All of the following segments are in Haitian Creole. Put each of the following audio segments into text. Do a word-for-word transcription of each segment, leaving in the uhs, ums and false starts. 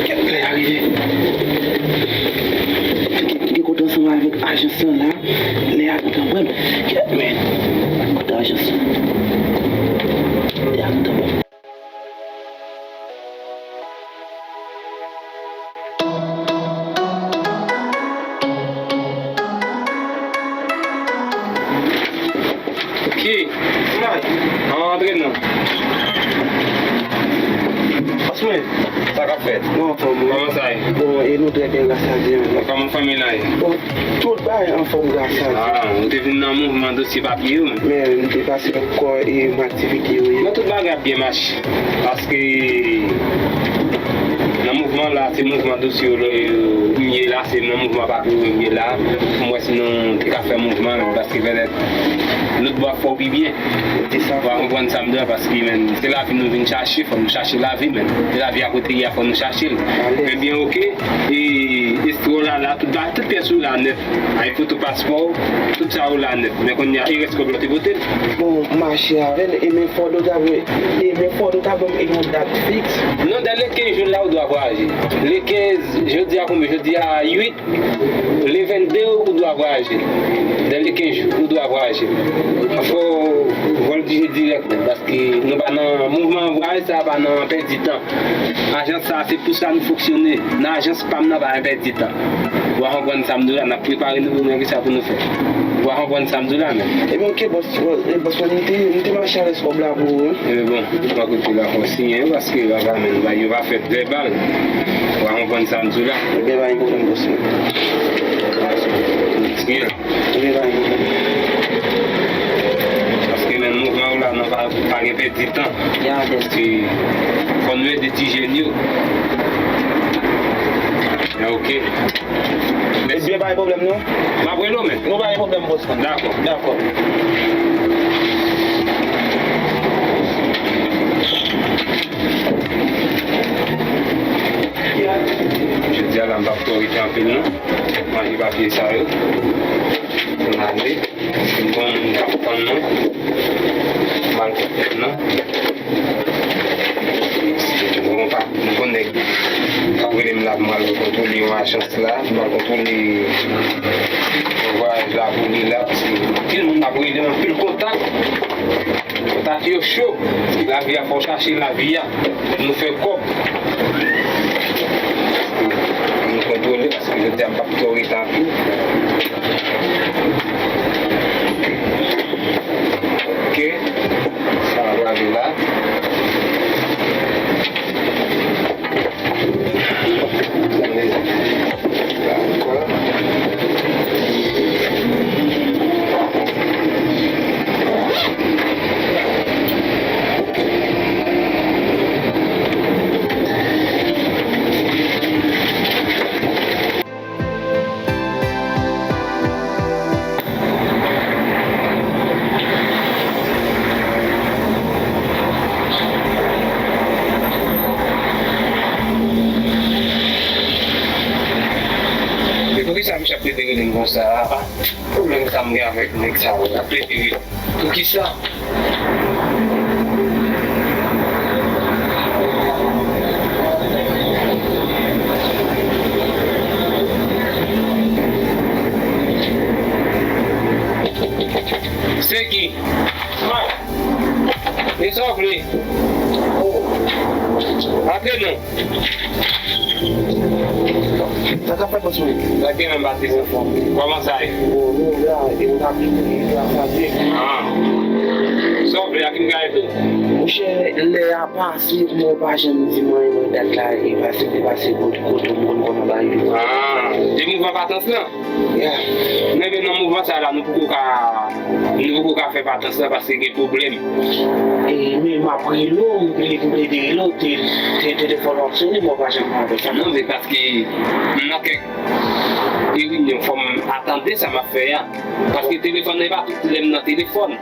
Kèt, lè a rive. Gen, gen kote ansanm avèk ajans lan la. Lè a rive kanmenm. Kèt, men. Kote ajans lan? Lè a rive kanmenm. Ki? May. An, antre non. Asmè. Sa k ap fèt? Nou anfòm, wi. Kòman sa ye? Bon, e nou trè byen, gras a Dye, men. Kòman fanmi lan ye? Bon, tout bagay anfòm, gras a Dye. Ah, ou te vin nan mouvman dosye papye yo, men? Men, m te pase ankò e m aktivite yo ye. Non, tout bagay ap byen mache. Paske nan mouvman la, se mouvman dosye yo, yo, m ye la, se nan mouvman papye yo m ye la. Pou m wè si nou te ka fè mouvman, paske pètèt lòt bò ap fè w pi byen. Ou a konprann sa m di w la, paske, men, se lavi nou vin chache, fò nou chache lavi, men. Se lavi a kote ye a, fò nou chache l. Men byen, oke. E, estro la, la, tout, tout pyès ou la nèt. Ay foto paspò w, tout sa ou la nèt. Men kounye a, e rès kòb la w te pote l? Bon, m mache avè l, e men fò nou ta, e men fò nou ta ban m yon dat fiks. Non, dan le kenz jou la, ou dwe vwayaje. Le kenz, jodi a konbyen? Jodi a uit, le vennde, ou dwe vwayaje. Dan le kenz jou, ou dwe vwayaje. Fò w vòltije dirèk, paske nou pa nan mouvman vwayaj, sa pa nan pèdi tan. Ajans sa, se pou sa nou fonksyone. Nan ajans pa m nan, pa gen pèdi tan. Ou a konprann sa m di w la, n ap prepare nou pou nou wè kisa pou nou fè. Ou a konprann sa m di w la, men. Ebyen, oke, bòs, bòs, bòs mwen, m te, m te mache avèk kòb la pou ou, wi. Ebyen, bon, m pa kote la, fò w siyen yo, paske yo pa, men, yo pa fèt vèbal. Ou a konprann sa m di w la. Ebyen, pa gen pwoblèm, bòs mwen. Siyen. Ebyen, pa gen pwoblèm. Paske, men, mouvman yo la, nan pa, pa gen pèdi tan. Ya, bèl. Paske fò nou ede ti jèn yo. Ya, oke. Ebyen, pa gen pwoblèm, non. M ap rele w, men. Non, pa gen pwoblèm, bòs mwen. Dakò. Dakò. Jodi a la, m p ap twò rete anpil, non. Manje papye sa yo. Pou n ale. M gon moun k ap tann nou. Mal fè tèt nou. Bon, pa, m gon nèg k ap rele m la pou m al kontwole yon ajans la. M al kontwole yon vwayaj la pou li la. Paske anpil moun ap rele m, anpil kontak. Kontak yo cho. Lavi a, fò w chache lavi a. Nou fè kòb. Nou kontwole, paske jodi a m p ap twò rete anpil. Oke. Sa a prale la. Men poukisa misye ap rete rele m konsa a? Pwoblèm sa m gen avèk nèg sa yo, l ap rete rele m. Poukisa? Se ki? E sa w vle? Antre non. Sa k ap fèt, bòs mwen? Sa k gen menm, Patrice? Kòman sa ye? Bon, nou la, e nou t ap viv la, sa te. Ah. Sa w vle, a ki m ka ede w? Monchè, lè a pase, mwen pa janm di mwen, mwen dat la, e pase, te pase, kote, kote, m konn kòman bagay yo. Ah, de mouvman patans lan? Ya. Men, men nan mouvman sa la, nou poko ka, nou poko ka fè patans la paske gen pwoblèm. E, men m ap rele w, m plede, m plede rele w, te, te, telefòn w ap sonnen, mwen pa janm avè sa. Non, se paske m nan kèk reyinyon, fò m atande sa m ap fè a. Paske telefòn nan, e pa tout lè m nan telefòn.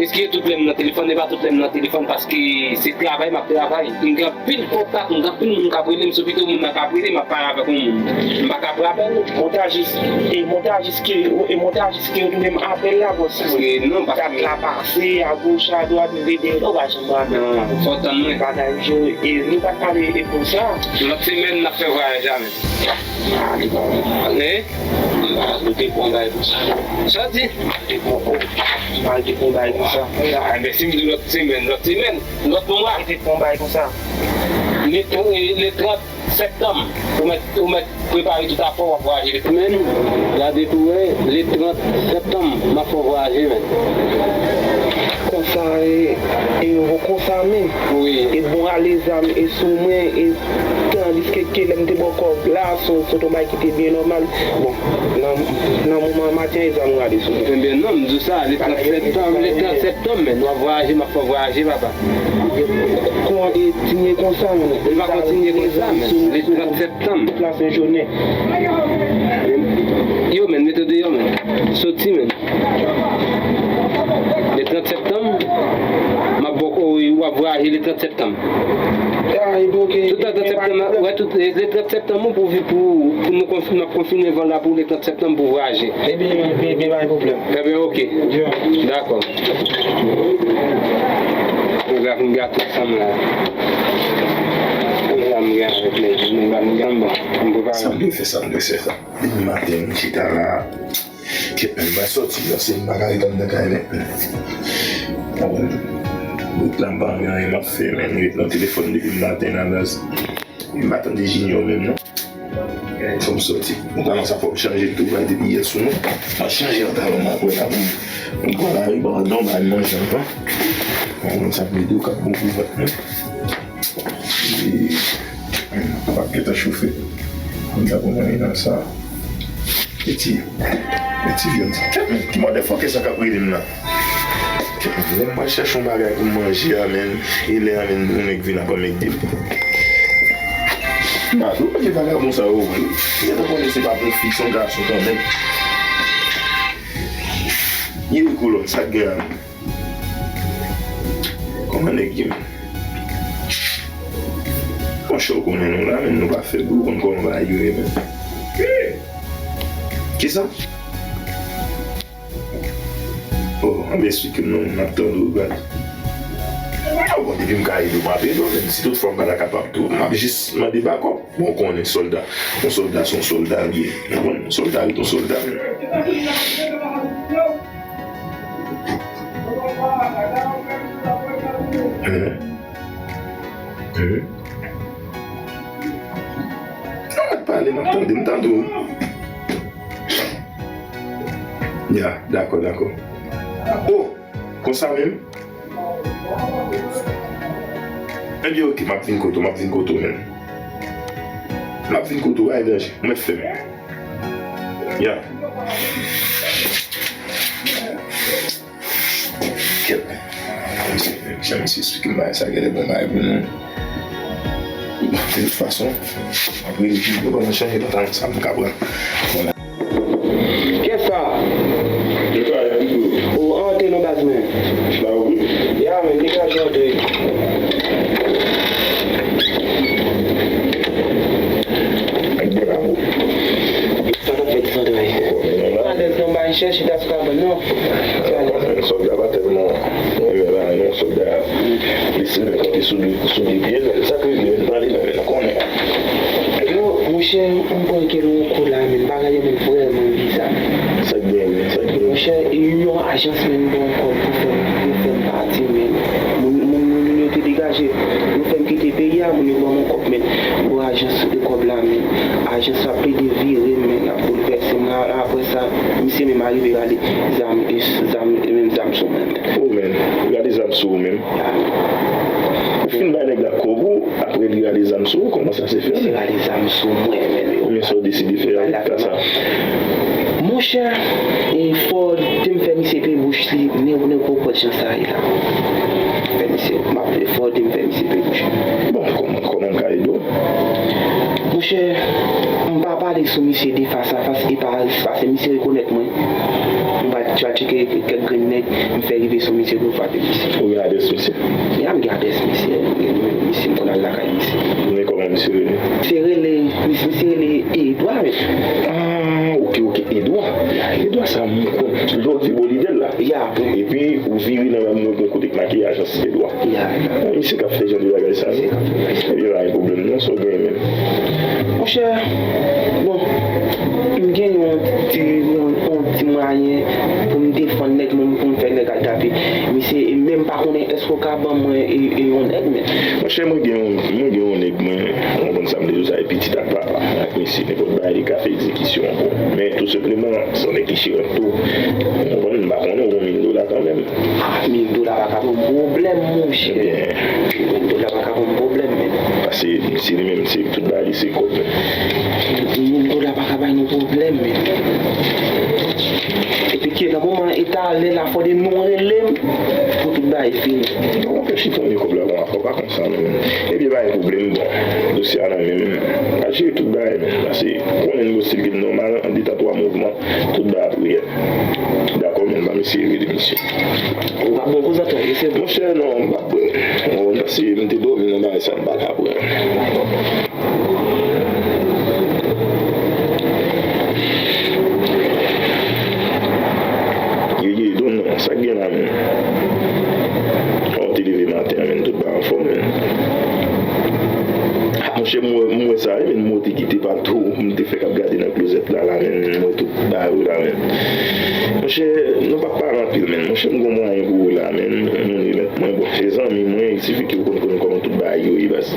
E Paske tout lè m nan telefòn, e pa tout lè m nan telefòn, paske se travay m ap travay. M gen anpil kontak, m gen anpil moun k ap rele m, sou pito moun nan k ap rele m, m ap pale avèk yon moun. M pa ka pran apèl ou. Montajis, e montajis ki, e montajis ki retounen m apèl la, bòs. Paske non, paske dat la pase, agoch, adwat, m te di, non, pa janm pran apèl. Non, fò w tann mwen. Bagay yo, e nou pa t pale e konsa. Lòt semèn, n ap fè vwayaj la menm. Hein? M pa te pran bagay konsa. Sa w di? M pa te pran, oh, m pa te pran bagay konsa. Ah, men si m di lòt semèn, lòt semèn, lòt mwa. M pa te pran bagay konsa. Le, le trant septanm, ou mèt, ou mèt prepare tout afè w, w ap vwayaje le trant. Men, gade pou wè, le trant septanm, m ap fè w vwayaje, men. Konsa, e, e, konsa, men. Wi. E bon, ale zam, e sou mwen, e tandiske ke lè m te ba w kòb la, se, se yon bagay ki te byen nòmal. Bon, nan, nan moman maten, e zam rale sou mwen. Ebyen, non, m di w sa, le trant septanm, le trant septanm, men, w ap vwayaje, m ap fè w vwayaje, papa. Kon, e, kontinye konsa, men. Li pa kontinye konsa, men. Le trant septanm. Deplase jounen. Yo, men, mete deyò, men. Soti, men. Le trant septanm, m ap ba w, w ap vwayaje le trant septanm. Ah, e bon, ok. Tout le trant septanm, wè, tout le, le trant septanm, pou, pou, pou nou konfime, m ap konfime vòl la pou le trant septanm pou vwayaje. Ebyen, ebyen, ebyen, pa gen pwoblèm. Ebyen, ok. Dakò. Fotograf m gen tout sa m la. Tout sa m gen avèk nèg yo, m gen, m gen, bon, m prepare. Sa m dwe fè, sa m dwe fè sa. Depi maten, m chita la. Kèt, men, m pa sòti la, se m pa ka ret anndan kay, men. Konprann? Bout la, m pa gen anyen m ap fè, men, m ret nan telefòn depi maten la, baz. M pa tande Junior menm, non. Fò m sòti. Pantalon sa fò m chanje l tou, bay depi yè sou mwen. M ap chanje pantalon mwen apre la pou m, pou m pran lari, ba non, bay manje anvan. Mwen, sa vle di w k ap bon pou vant mwen. E, m ap gentan chofe. Mwen ta konn nan sa. Piti, piti vyann sa. Ki motherfucker sa k ap rele m nan? Lè m pral chèche yon bagay pou m manje a, men, e lè a, men, yon nèg vin ap anmède m. Mato, kote vagabon sa yo, wi? Gentan konnen se pa pou yon fi, se yon gason kanmenm. Ye, kolòn, sa k gen la, men? Kòman nèg ye, men? Monchè, w konnen nou la, men, nou pa fèb, ou konn kòman bagay yo ye, men. Kisa? Oh, ann esplike m non, m ap tande w, gad. Ah, bon, depi m ka ede w, m ap ede w, men si tout fwa m pa ta kapab tou, m ap jis mande bakòp. Bon, w konnen sòlda, yon sòlda se yon sòlda l ye. Ou konprann? Yon sòlda ret yon sòlda, men. Mhm. Mhm. An mèt pale, m ap tande, m tande w. Ya, dakò, dakò. Oh, konsa menm? Ebyen, oke, m ap vin kote w, m ap vin kote w menm. M ap vin kote w, pa gen danje, ou mèt fè m. Ya. Kèt. Jan misye esplike m bagay sa, genlè bon bagay pou nou. De tout fason, apre jou yo, ban mwen chanje pantalon sa pou m ka pran. Bon, la. Kèt sa? Yo travay la, Tito. O, antre non, baz, men. La, wi. Ya, men, degaje antre. Bravo. Sa k ap fèt, Sandra? Alèz non, bay chèche, Kabann, non. Sòlda pa tèlman renmen bagay non, sòlda, li se konte sou de, sou de pye l, sa k rive, men pale, men nou konnen. Yo, monchè, m pran kè nou yon kou la, men bagay yo, men vrèman biza. Sa k gen, men, sa k gen? Monchè, yon ajans, men, ban m kòb pou fè m, pou fè m pati, men. Moun, moun, moun, moun yo te degaje, yo fè m kite peyi a, moun yo ban m yon kòb, men. Yon ajans de kòb la, men. Ajans la plede vire m, men, ap boulvèse m. Apre sa, misye menm arive rale zam, e zam, e menm zam sou mwen. Oh, men, rale zam sou ou menm? Ou fin bay nèg la kòb ou, apre li rale zam sou ou, kòman sa se fè? Misye rale zam sou mwen, men. Konbyen sa w deside fè avèk ka sa? Monchè, e fò de m fè misye pe bouch li, ne, ne konprann jan sa ye la. Fè misye, m ap fè fò de m fè misye pe bouch. Bon, kòman, kòman m ka ede w? Monchè, m pa pale sou misye de fas a fas, e pa jis pase misye rekonèt mwen. M pa t, pa tcheke kèk grenn nèg, m fè rive sou misye pou m frape misye. Ou gen adrès misye? Ya, m gen adrès misye, m gen nimewo misye, m konn al lakay misye. Men kòman misye rele? Misye rele, misye, misye rele Edwa, men. Ah, ok, ok, Edwa. Edwa sa m konn. Lè w di Bolidèl la. Ya. Epi ou vire nan mwen gon kote k make ajans Edwa. Ya. Ah, misye k ap fè jan de bagay sa. Misye k ap fè bagay sa. Ebyen, pa gen pwoblèm non, sa w genyen menm? Monchè, bon, m gen yon ti, yon, yon ti mwayen pou m defann nèg mwen, pou m fè nèg al tape misye, e menm pa konnen èske w ka ban mwen e, e yon nèg, men. Monchè, mwen gen yon, mwen gen yon nèg mwen, ou konprann sa m te di w sa, e pitit ak papa, ak misye, nenpòt bagay li ka fè egzekisyon ankò. Men tou senpleman, se yon nèg ki chire tou. Ou konprann, m pa konnen, yon mil dola kanmenm. Ah, mil dola pa ka ban m pwoblèm, monchè. Ebyen. Mil dola pa ka ban m pwoblèm, men. Pase, misye li menm, se tout bagay li, se kòb, men. Mil dola pa ka bay nou pwoblèm, men. Epi ke nan moman eta lè la fò de nou rele m pou tout bagay fini. Bon, fè chita men kòb la, bon, afè pa konsa, non, men. Ebyen, pa gen pwoblèm, bon. Dosye a nan men m, men. Al jere tout bagay, men. Pase, konnen nou stil gen nòmal, an de tan twa mouvman, tout bagay ap reyèt. Dakò, men, ban m eseye rele misye. Ou pa bon koze ankò, mesye? Monchè, non, m pa pran. Bon, pase m te dòmi nan bagay sa, m pa ka pran. Ye, ye, don non, sa k gen la menm? Ou te leve maten an, menm, tout bagay anfòm, menm. Ah, monchè, m wè, m wè sa, wi, menm, m te kite pa tou, m te fèk ap gade nan klozèt la, la, menm, m wè tout bagay, wi, la, menm. Monchè, nou p ap pale anpil, menm. Monchè, m gon mwayen pou ou la, menm. Moun remèt mwen, bon, se zanmi mwen, il sifi ke ou konn, konn kòman tout bagay yo ye, baz.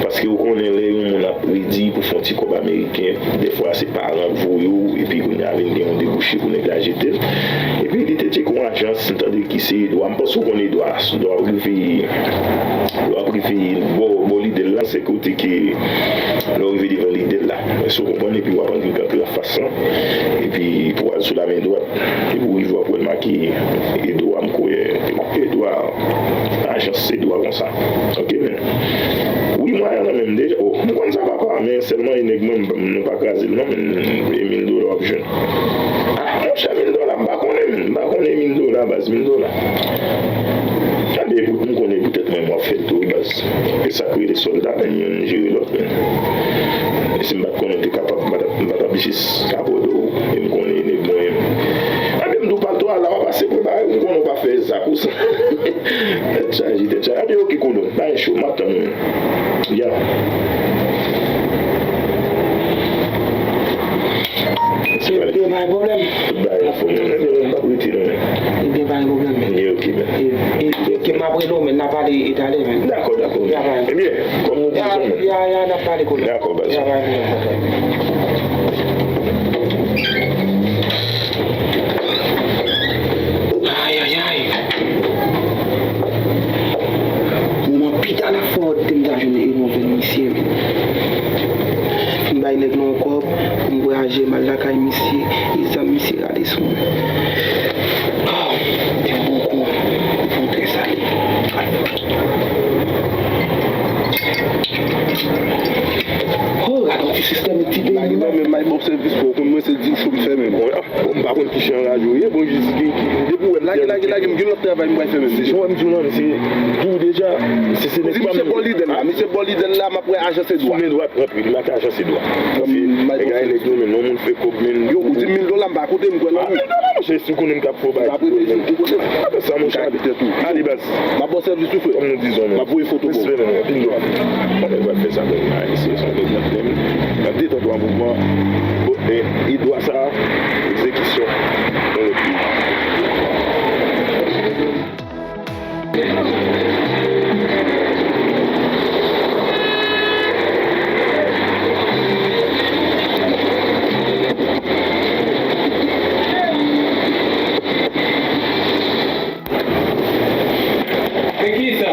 Paske ou konnen lè yon moun ap redi pou fè yon ti kòb ameriken, dèfwa se paran k voye w, epi kounye a vin gen yon debouche pou nèg la jete l. Epi li te tcheke yon ajans, m tande ki se Edwa. M panse ou konn Edwa, lè w rive, lè w rive bò, bò Lidèl la, se kote ke lè w rive devan Lidèl la. Èske w konprann? Epi w ap antre kanpe anfas lan, epi pou w al sou la men dwat. Epi w rive w ap wè l make Edwa, m kwè, Edwa, ajans Edwa konsa. Ok, men. Wi, mwayen nan men m deja. Oh, m konn sa papa, men sèlman e nèg mwen, m, nou pa kraze l non, men e mil dola w ap jwenn. Ah, monchè, mil dola, m pa konnen, men. M pa konnen mil dola, baz, mil dola. Tande, pou, m konnen poutèt mwen, m ap fè l tou, wi, baz. E sa k rele sòlda, men youn jere lòt, men. E si m pa t konnen, m te kapab, m pa t ap, m pa t ap jis abòde w, e m konnen nèg mwen. Anben, m di w palto a la, w ap pase prepare, m konnen w pa fè zak ou sa. Tèt chaje, tèt chaje. Anben, ok, kolon, pa gen cho, m ap tann ou. Ya. Se pa gen pwoblèm. Tout bagay anfòm, men, men, men, m p ap rete non, men. Ebyen, pa gen pwoblèm, men. Ebyen, ok, men. E, e, e, ke m ap rele w, men, n a pale talè, men. Dakò, dakò. Ya, pa gen. Ebyen, kòm nou di, ya, men. Ya, ya, n a pale, kolon. Dakò, baz. Ya, pa gen pwoblèm. Ay, ay, ay. Moman pita la fò te m ta jwenn e move misye. Fin bay nèg lan yon kòb, pou m voyaje m al lakay misye, e zam misye rale sou mwen. Ah, te bon kou, pou te sale. Oh, gade yon ti sistèm ti peyi. Lage nan men m, m ap bon sèvis pou ou, konn mwen se di w cho m fè menm. Bon, m pa konn ki jan radyo ye, bon, jis gen ki, depi w wè m lage, lage, lage, m gen lòt travay m pral fè menm. Se jan w wè m di w lan, misye di w deja, misye se nèg pa m. Misye bò Lidèl la, misye bò Lidèl la, m ap wè ajans Edwa. Sou men dwat, rantre, li make ajans Edwa. Misye, nèg a nèg nou menm, yon moun fè kòb, men. Yo, ou di mil dola, m pa koute, m kwè nan ou. Ah, mil dola, monchè, si w konnen m t ap fè w bagay. M pa premye jou, ou konnen. Sa, monchè, ale baz. M ap ba w sèvis tou, frè. Kòm nou di zon nou. M ap voye foto ba w. Respè, men, anpil dwa. Mwen pral fè sa, men, a, se, se yon nèg nan plen. Nan de tan twa mouvman, e, e dwa sa, egzekisyon, yon lòt peyi. Se ki sa?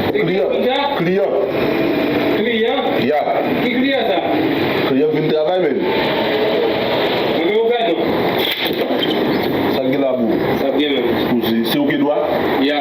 Se ki kliyan, sa? Kliyan. Kliyan? Ya. Ki kliyan sa? Kliyan vin travay menm. Mwen, men ou fè non. Sa k gen la pou ou? Sa k gen menm. Pou se, se ou ki dwa? Ya.